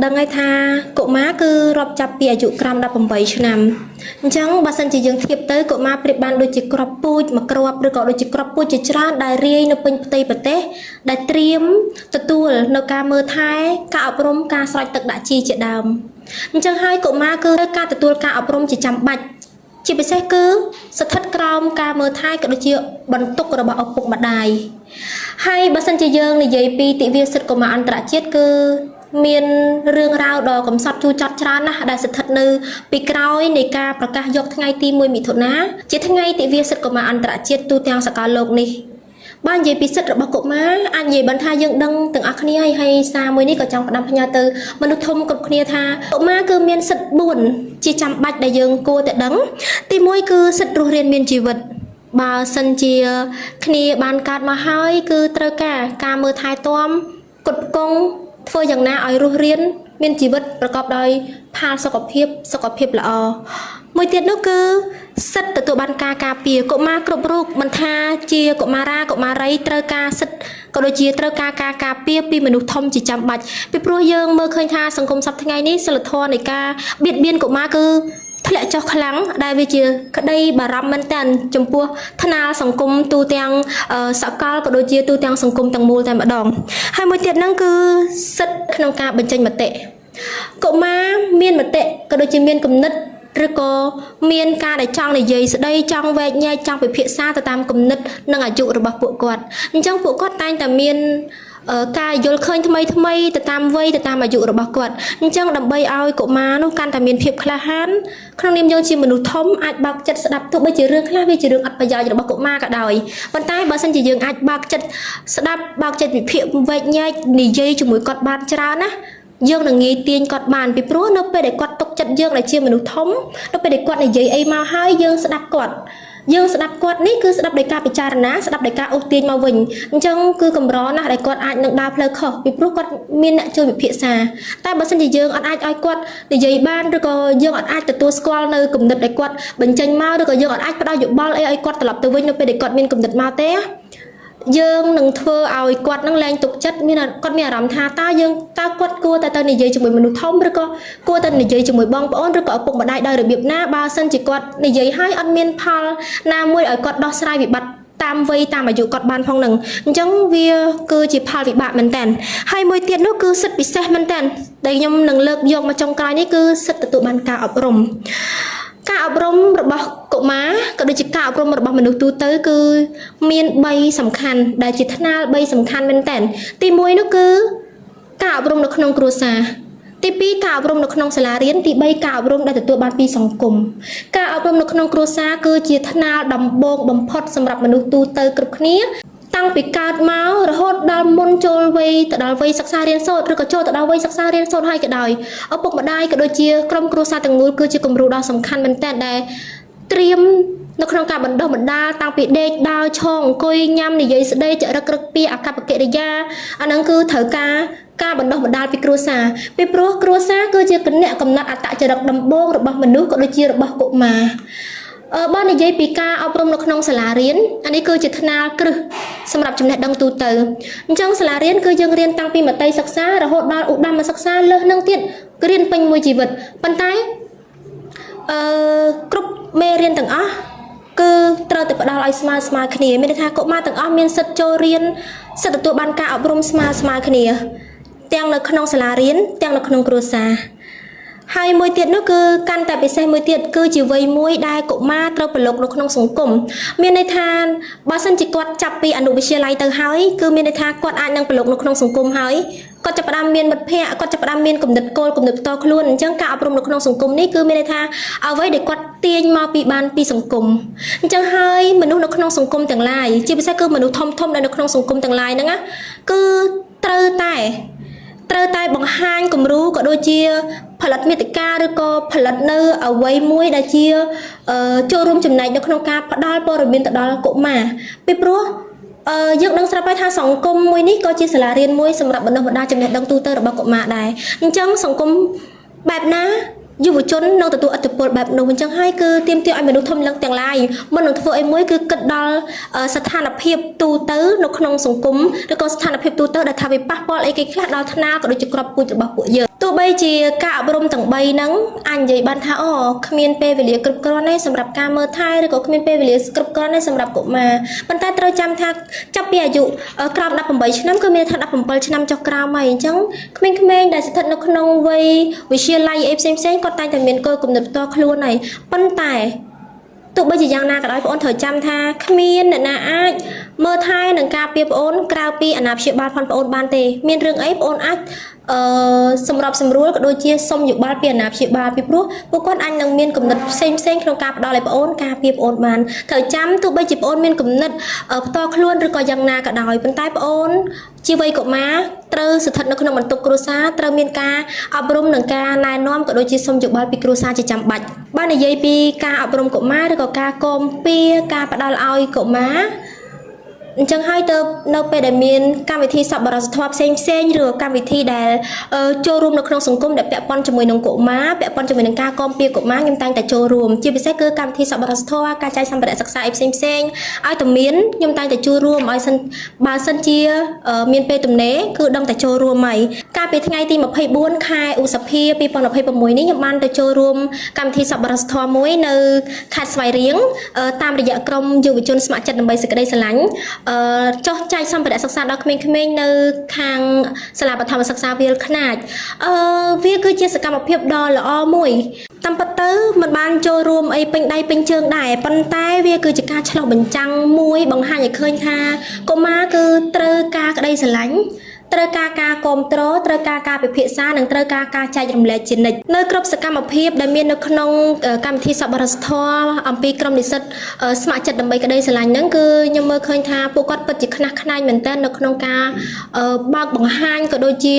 ដឹងហើយថាកុមារគឺរាប់ចាប់ពីអាយុក្រោម18ឆ្នាំអញ្ចឹងបើសិនជាយើងធៀបទៅកុមារប្រៀបបានដូចជាគ្រាប់ពូជមួយគ្រាប់ឬក៏ដូចជាគ្រាប់ពូជជាច្រើនដែលរាយនៅពេញផ្ទៃប្រទេសដែលត្រៀមទទួលនៅការមើលថែការអប់រំការស្រោចទឹកដាក់ជីជាដើមអញ្ចឹងហើយកុមារគឺត្រូវការទទួលការអប់រំជាចាំបាច់ជាពិសេសគឺស្ថិតក្រោមការមើលថែក៏ដូចជាបន្ទុករបស់ឪពុកម្ដាយ ហើយបើសិនជាយើងនិយាយពីទិវាសិទ្ធិកុមារអន្តរជាតិគឺមានរឿងរ៉ាវដ៏កំសត់ជូរចត់ច្រើនណាស់ដែលស្ថិតនៅពីក្រោយនៃការប្រកាសយកថ្ងៃទី1មិថុនាជាថ្ងៃទិវាសិទ្ធិកុមារអន្តរជាតិទូទាំងសកលលោកនេះបើនិយាយពីសិទ្ធិរបស់កុមារអាចនិយាយបានថាយើងដឹងទាំងអស់គ្នាហើយហើយសារមួយនេះក៏ចង់ផ្ដាំផ្ញើទៅមនុស្សធំគ្រប់គ្នាថាកុមារគឺមានសិទ្ធិ4ជាចាំបាច់ដែលយើងគួរតែដឹងទី1គឺសិទ្ធិរស់រានមានជីវិត បើសិនជាគ្នាបានកើតមកហើយគឺត្រូវការការមើលថែទាំគុតគង់ធ្វើយ៉ាងណាឲ្យរស់រានមានជីវិតប្រកបដោយផាសុកភាពសុខភាពល្អមួយទៀតនោះគឺសិទ្ធិទទួលបានការការពារកុមារគ្រប់រូបមិនថាជាកុមារាកុមារីត្រូវការសិទ្ធិក៏ដូចជាត្រូវការការការពារពីមនុស្សធំជាចាំបាច់ពីព្រោះយើងមើលឃើញថាសង្គមសប្តាហ៍ថ្ងៃនេះសិលធម៌នៃការបៀតបៀនកុមារគឺ ធ្លាក់ចុះខ្លាំងដែលវាជាក្តីបារម្ភមែនទែនចំពោះថ្នាលសង្គមទូទាំងសកលក៏ដូចជាទូទាំងសង្គមទាំងមូលតែម្ដងហើយមួយទៀតហ្នឹងគឺសិទ្ធិក្នុងការបញ្ចេញមតិកុមារមានមតិក៏ដូចជាមានគំនិតឬក៏មានការដែលចង់និយាយស្ដីចង់វែកញែកចង់ពិភាក្សាទៅតាមគំនិតនិងអាយុរបស់ពួកគាត់អញ្ចឹងពួកគាត់តែងតែមានការយល់ឃើញថ្មីថ្មីទៅតាមវ័យទៅតាមអាយុរបស់គាត់អញ្ចឹងដើម្បីឲ្យកុមារនោះកាន់តែមានភាពក្លាហានក្នុងនាមយើងជាមនុស្សធំអាចបើកចិត្តស្ដាប់ទោះបីជារឿងខ្លះវាជារឿងអត់ប្រយោជន៍របស់កុមារក៏ដោយប៉ុន្តែបើសិនជាយើងអាចបើកចិត្តស្ដាប់បើកចិត្តវិភាគវែកញែកនិយាយជាមួយគាត់បានច្រើនណាយើងនឹងងាយទាញគាត់បានពីព្រោះនៅពេលដែលគាត់ទុកចិត្តយើងដែលជាមនុស្សធំនៅពេលដែលគាត់និយាយអីមកហើយយើងស្ដាប់គាត់យើងស្ដាប់គាត់នេះគឺស្ដាប់ដោយការពិចារណាស្ដាប់ដោយការអូសទាញមកវិញអញ្ចឹងគឺកម្រណាស់ដែលគាត់អាចនឹងដើរផ្លូវខុសពីព្រោះគាត់មានអ្នកជួយពិភាក្សាតែបើសិនជាយើងអត់អាចឲ្យគាត់និយាយបានឬក៏យើងអត់អាចទទួលស្គាល់នៅគំនិតដែលគាត់បញ្ចេញមកឬក៏យើងអត់អាចផ្ដល់យោបល់អីឲ្យគាត់ត្រឡប់ទៅវិញនៅពេលដែលគាត់មានគំនិតមកទេយើងនឹងធ្វើឲ្យគាត់នឹងលែងទុកចិត្តមានគាត់មានអារម្មណ៍ថាតើយើងតើគាត់គួរតែទៅនិយាយជាមួយមនុស្សធំឬក៏គួរតែនិយាយជាមួយបងប្អូនឬក៏ឪពុកម្ដាយដោយរបៀបណាបើសិនជាគាត់និយាយហើយអត់មានផលណាមួយឲ្យគាត់ដោះស្រាយវិបត្តិតាមវ័យតាមអាយុគាត់បានផងនឹងអញ្ចឹងវាគឺជាផលវិបាកមែនតើហើយមួយទៀតនោះគឺសិទ្ធិពិសេសមែនតើដែលខ្ញុំនឹងលើកយកមកចុងក្រោយនេះគឺសិទ្ធិទទួលបានការអប់រំការអប់រំរបស់កុមារក៏ដូចជាការអប់រំរបស់មនុស្សទូទៅគឺមាន3សំខាន់ដែលជាថ្នាល3សំខាន់មែនតើទី1នោះគឺការអប់រំនៅក្នុងគ្រួសារទី2ការអប់រំនៅក្នុងសាលារៀនទី3ការអប់រំដែលទទួលបានពីសង្គមការអប់រំនៅក្នុងគ្រួសារគឺជាថ្នាលដំបូងបំផុតសម្រាប់មនុស្សទូទៅគ្រប់គ្នាតាំងពីកើតមករហូតដល់មុនចូលវ័យទៅដល់វ័យសិក្សារៀនសូត្រឬក៏ចូលទៅដល់វ័យសិក្សារៀនសូត្រហើយក៏ដោយឪពុកម្ដាយក៏ដូចជាក្រុមគ្រួសារទាំងមូលគឺជាគំរូដ៏សំខាន់មែនទែនដែលត្រៀមនៅក្នុងការបណ្ដុះបណ្ដាលតាំងពីដេកដើរឈរអង្គុយញ៉ាំនិយាយស្ដីចរិតក្រឹកពាក្យអាកប្បកិរិយាអាហ្នឹងគឺត្រូវការការបណ្ដុះបណ្ដាលពីគ្រួសារពីព្រោះគ្រួសារគឺជាគណៈកំណត់អត្តចរិតដំបូងរបស់មនុស្សក៏ដូចជារបស់កុមារបើនិយាយពីការអប់រំនៅក្នុងសាលារៀនអានេះគឺជាថ្នាលគ្រឹះសម្រាប់ចំណេះដឹងទូទៅអញ្ចឹងសាលារៀនគឺយើងរៀនតាំងពីមត្តេយ្យសិក្សារហូតដល់ឧត្តមសិក្សាលើសនឹងទៀតគឺរៀនពេញមួយជីវិតប៉ុន្តែអឺគ្រប់មេរៀនទាំងអស់គឺត្រូវតែផ្ដល់ឲ្យស្មើស្មើគ្នាមានន័យថាកុមារទាំងអស់មានសិទ្ធិចូលរៀនសិទ្ធិទទួលបានការអប់រំស្មើស្មើគ្នាទាំងនៅក្នុងសាលារៀនទាំងនៅក្នុងគ្រួសារហើយមួយទៀតនោះគឺកាន់តែពិសេសមួយទៀតគឺជាវ័យមួយដែលកុមារត្រូវប្រឡូកនៅក្នុងសង្គមមានន័យថាបើសិនជាគាត់ចាប់ពីអនុវិទ្យាល័យទៅហើយគឺមានន័យថាគាត់អាចនឹងប្រឡូកនៅក្នុងសង្គមហើយគាត់ចាប់ផ្ដើមមានមិត្តភ័ក្តិគាត់ចាប់ផ្ដើមមានគំនិតគោលគំនិតផ្ទាល់ខ្លួនអញ្ចឹងការអប់រំនៅក្នុងសង្គមនេះគឺមានន័យថាអ្វីដែលគាត់ទាញមកពីបានពីសង្គមអញ្ចឹងហើយមនុស្សនៅក្នុងសង្គមទាំងឡាយជាពិសេសគឺមនុស្សធំធំដែលនៅក្នុងសង្គមទាំងឡាយហ្នឹងណាគឺត្រូវតែ ត្រូវតែបង្ហាញគំរូក៏ដូចជាផលិតមាតិកាឬក៏ផលិតនៅអ្វីមួយដែលជាចូលរួមចំណែកនៅក្នុងការផ្ដល់ព័ត៌មានទៅដល់កុមារពីព្រោះយើងដឹងស្រាប់ហើយថាសង្គមមួយនេះក៏ជាសាលារៀនមួយសម្រាប់បណ្ដុះបណ្ដាលចំណេះដឹងទូទៅរបស់កុមារដែរអញ្ចឹងសង្គមបែបណាយុវជននឹងទទួលឥទ្ធិពលបែបនោះអញ្ចឹងហើយគឺទាមទារឲ្យមនុស្សធំឡើងទាំងឡាយមុននឹងធ្វើអីមួយគឺគិតដល់ស្ថានភាពទូទៅនៅក្នុងសង្គមឬក៏ស្ថានភាពទូទៅដែលថាវាប៉ះពាល់អីគេខ្លះដល់ថ្នាលក៏ដូចជាក្របពូជរបស់ពួកយើងទោះ ទោះបីជាការអប់រំទាំង3ហ្នឹងអាចនិយាយបានថាអូគ្មានពេលវេលាគ្រប់គ្រាន់ទេសម្រាប់ការមើលថែឬក៏គ្មានពេលវេលាគ្រប់គ្រាន់ទេសម្រាប់កុមារប៉ុន្តែត្រូវចាំថាចាប់ពីអាយុក្រោម18ឆ្នាំគឺមានថា17ឆ្នាំចុះក្រោមហើយអញ្ចឹងក្មេងៗដែលស្ថិតនៅក្នុងវ័យវិទ្យាល័យអីផ្សេងៗគាត់តែងតែមានគោលគំនិតផ្ទាល់ខ្លួនហើយប៉ុន្តែទោះបីជាយ៉ាងណាក៏ដោយបងអូនត្រូវចាំថាគ្មានអ្នកណាអាចមើលថែនឹងការពារបងអូនក្រៅពីអាណាព្យាបាលផងបងអូនបានទេមានរឿងអីបងអូនអាចអឺសម្របសម្រួលក៏ដូចជាសុំយោបល់ពីអាណាព្យាបាលពីព្រោះពួកគាត់អាចនឹងមានគំនិតផ្សេងផ្សេងក្នុងការផ្ដល់ឲ្យបងអូនការពារបងអូនបានត្រូវចាំទោះបីជាបងអូនមានគំនិតផ្ទាល់ខ្លួនឬក៏យ៉ាងណាក៏ដោយប៉ុន្តែបងអូនជាវ័យកុមារត្រូវស្ថិតនៅក្នុងបន្ទុកគ្រួសារត្រូវមានការអប់រំនិងការណែនាំក៏ដូចជាសុំយោបល់ពីគ្រួសារជាចាំបាច់បាននិយាយពីការអប់រំកុមារឬក៏ការគាំពារការផ្ដល់ឲ្យកុមារអញ្ចឹងហើយទៅនៅពេលដែលមានកម្មវិធីសប្បុរសធម៌ផ្សេងផ្សេងឬក៏កម្មវិធីដែលចូលរួមនៅក្នុងសង្គមដែលពាក់ព័ន្ធជាមួយនឹងកុមារពាក់ព័ន្ធជាមួយនឹងការគាំពារកុមារខ្ញុំតែងតែចូលរួមជាពិសេសគឺកម្មវិធីសប្បុរសធម៌ការចែកសម្ភារៈសិក្សាអីផ្សេងផ្សេងឲ្យតែមានខ្ញុំតែងតែចូលរួមឲ្យសិនបើសិនជាមានពេលទំនេរគឺដឹងតែចូលរួមហើយកាលពីថ្ងៃទី24ខែឧសភា2026នេះខ្ញុំបានទៅចូលរួមកម្មវិធីសប្បុរសធម៌មួយនៅខេត្តស្វាយរៀងតាមរយៈក្រុមយុវជនស្ម័គ្រចិត្តដើម្បីសេចក្តីស្រឡាញ់ចុះចែកសម្ភារៈសិក្សាដល់ក្មេងៗនៅខាងសាលាបឋមសិក្សាវាលខ្នាចអឺវាគឺជាសកម្មភាពដ៏ល្អមួយតាមពិតទៅមិនបានចូលរួមអីពេញដៃពេញជើងដែរប៉ុន្តែវាគឺជាការឆ្លុះបញ្ចាំងមួយបង្ហាញឲ្យឃើញថាកុមារគឺត្រូវការក្តីស្រឡាញ់ត្រូវការការគ្រប់គ្រងត្រូវការការពិភាក្សានិងត្រូវការការចែករំលែកជានិច្ចនៅគ្រប់សកម្មភាពដែលមាននៅក្នុងកម្មវិធីសប្បុរសធម៌អំពីក្រុមនិស្សិតស្ម័គ្រចិត្តដើម្បីក្តីស្រឡាញ់ហ្នឹងគឺខ្ញុំមើលឃើញថាពួកគាត់ពិតជាខ្នះខ្នែងមែនទែននៅក្នុងការបើកបង្ហាញក៏ដូចជា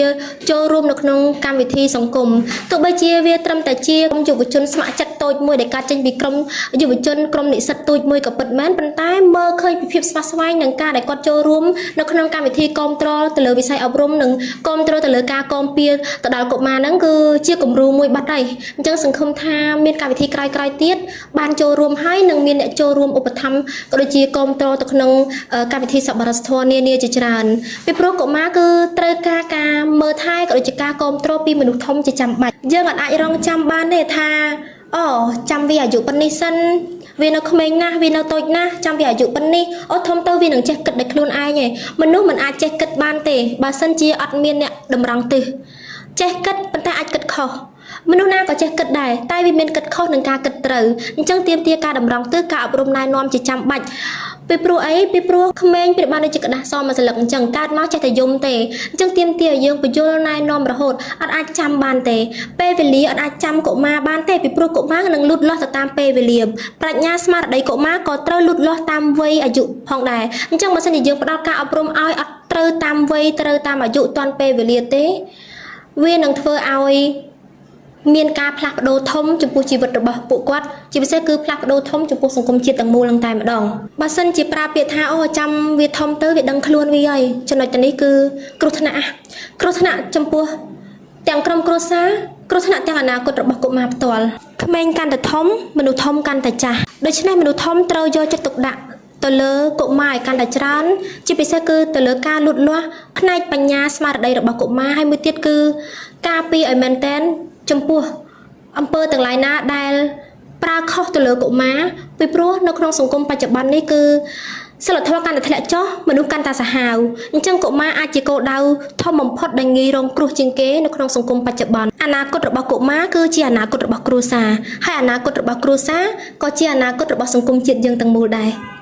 ចូលរួមនៅក្នុងកម្មវិធីសង្គមទោះបីជាវាត្រឹមតែជាក្រុមយុវជនស្ម័គ្រចិត្តតូចមួយដែលកើតចេញពីក្រុមយុវជនក្រុមនិស្សិតតូចមួយក៏ពិតមែនប៉ុន្តែមើលឃើញពីភាពស្វះស្វែងនិងការដែលគាត់ចូលរួមនៅក្នុងកម្មវិធីគាំទ្រទៅលើវិស័យអប់រំនិងគាំទ្រទៅលើការគាំពារទៅដល់កុមារហ្នឹងគឺជាគំរូមួយបាត់ហើយអញ្ចឹងសង្ឃឹមថាមានកម្មវិធីក្រោយៗទៀតបានចូលរួមហើយនឹងមានអ្នកចូលរួមឧបត្ថម្ភក៏ដូចជាគាំទ្រទៅក្នុងកម្មវិធីសប្បុរសធម៌នានាជាច្រើនពីព្រោះកុមារគឺត្រូវការការមើលថែក៏ដូចជាការគាំទ្រពីមនុស្សធំជាចាំបាច់យើងអាចរងចាំបានទេថាអូចាំវាអាយុប៉ុណ្នេះសិនវានៅក្មេងណាស់វានៅតូចណាស់ចាំវាអាយុប៉ុណ្នេះអូធំទៅវានឹងចេះគិតដោយខ្លួនឯងឯងមនុស្សមិនអាចចេះគិតបានទេបើសិនជាអត់មានអ្នកតម្រង់ទិសចេះគិតប៉ុន្តែអាចគិតខុសមនុស្សណាក៏ចេះគិតដែរតែវាមានគិតខុសនឹងការគិតត្រូវអញ្ចឹងទាមទារការតម្រង់ទិសការអប់រំណែនាំជាចាំបាច់ពីព្រោះអីពីព្រោះក្មេងប្រៀបបានដូចជាក្តារសមួយសន្លឹកអញ្ចឹងកើតមកចេះតែយំទេអញ្ចឹងទាមទារឲ្យយើងពន្យល់ណែនាំរហូតអត់អាចចាំបានទេពេលវេលាអត់អាចចាំកុមារបានទេពីព្រោះកុមារនឹងលូតលាស់ទៅតាមពេលវេលាប្រាជ្ញាស្មារតីកុមារក៏ត្រូវលូតលាស់តាមវ័យអាយុផងដែរអញ្ចឹងបើសិនជាយើងផ្ដល់ការអប់រំឲ្យអត់ត្រូវតាមវ័យត្រូវតាមអាយុទាន់ពេលវេលាទេវានឹងធ្វើឲ្យមានការផ្លាស់ប្ដូរធំចំពោះជីវិតរបស់ពួកគាត់ជាពិសេសគឺផ្លាស់ប្ដូរធំចំពោះសង្គមជាតិទាំងមូលនឹងតែម្ដងបើសិនជាប្រើពាក្យថាអូចាំវាធំទៅវាដឹងខ្លួនវាហើយចំណុចទៅនេះគឺគ្រោះថ្នាក់គ្រោះថ្នាក់ចំពោះទាំងក្រុមគ្រួសារគ្រោះថ្នាក់ទាំងអនាគតរបស់កុមារផ្ទាល់ក្មេងកាន់តែធំមនុស្សធំកាន់តែចាស់ដូច្នេះមនុស្សធំត្រូវយកចិត្តទុកដាក់ទៅលើកុមារឲ្យកាន់តែច្រើនជាពិសេសគឺទៅលើការលូតលាស់ផ្នែកបញ្ញាស្មារតីរបស់កុមារហើយមួយទៀតគឺការពារឲ្យមែនតែនចំពោះអំពើទាំងឡាយណាដែលប្រើខុសទៅលើកុមារពីព្រោះនៅក្នុងសង្គមបច្ចុប្បន្ននេះគឺសិលធម៌កាន់តែធ្លាក់ចុះមនុស្សកាន់តែសាហាវអញ្ចឹងកុមារអាចជាគោលដៅធំបំផុតដែលងាយរងគ្រោះជាងគេនៅក្នុងសង្គមបច្ចុប្បន្នអនាគតរបស់កុមារគឺជាអនាគតរបស់គ្រួសារហើយអនាគតរបស់គ្រួសារក៏ជាអនាគតរបស់សង្គមជាតិយើងទាំងមូលដែរ។